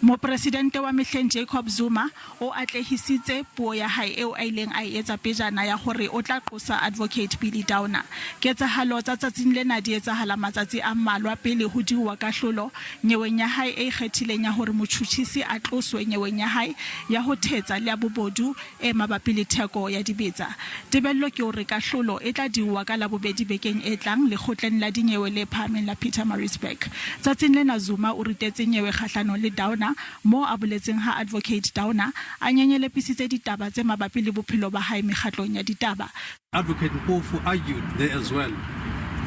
Mopresidente wa mehleng Jacob Zuma o atlehisitse puo ya hae eo a ileng a e etsa pejana ya hore o tla qosa Advocate Billy Downer. Ketsahalo tsa tsatsing lena di etsahala matsatsi a mmalwa pele ho diuwa kahlolo nyeweng ya hae e ikgethileng ya hore motjhutjhisi a tloswe nyeweng ya hae ya ho thetsa le ya bobodu e mabapi le theko ya dibetsa. Tebello ke hore kahlolo e tla diuwa ka Labobedi bekeng e tlang Lekgotleng la Dinyewe le Phahameng la Pietermaritzburg. Tsatsing lena Zuma o ritetse nyewe kgahlanong le Downer moo a boletseng ha Advocate Downer a nyenyelepisitse ditaba tse mabapi le bophelo ba hae mekgatlong ya ditaba. Advocate Mpofu argued there as well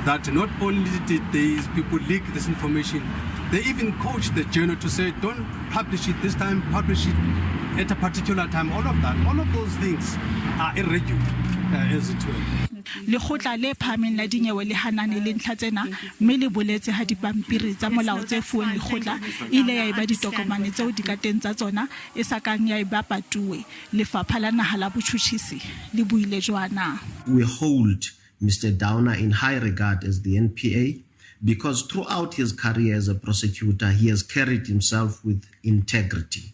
that not only did these people leak this information, they even coached the journal to say, don't publish it this time, publish it at a particular time, all of that. All of those things are irregular, as it were. Lekgotla le Phahameng la Dinyewe le hanane le ntlha tsena mme le boletse ha dipampiri tsa molao tse fuweng lekgotla e ile ya eba ditokomane tseo dikateng tsa tsona e sa kang ya eba patuwe. Lefapha la Naha la Botjhutjhisi le buile jwana. We hold Mister Downer in high regard as the NPA because throughout his career as a prosecutor he has carried himself with integrity.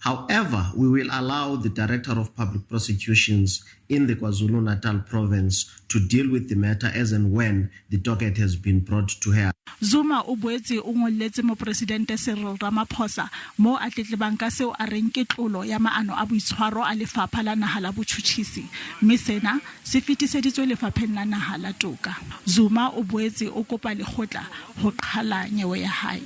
However, we will allow the Director of Public Prosecutions in the KwaZulu-Natal province to deal with the matter as and when the docket has been brought to her. Zuma o boetse o ngolletse Mopresidente Cyril Ramaphosa moo a tletlebang ka seo a reng ke tlolo ya maano a boitshwaro a Lefapha la Naha la Botjhutjhisi mme sena se fetiseditswe Lefapheng la Naha la Toka. Zuma o boetse o kopa lekgotla ho qhala nyewe ya hae.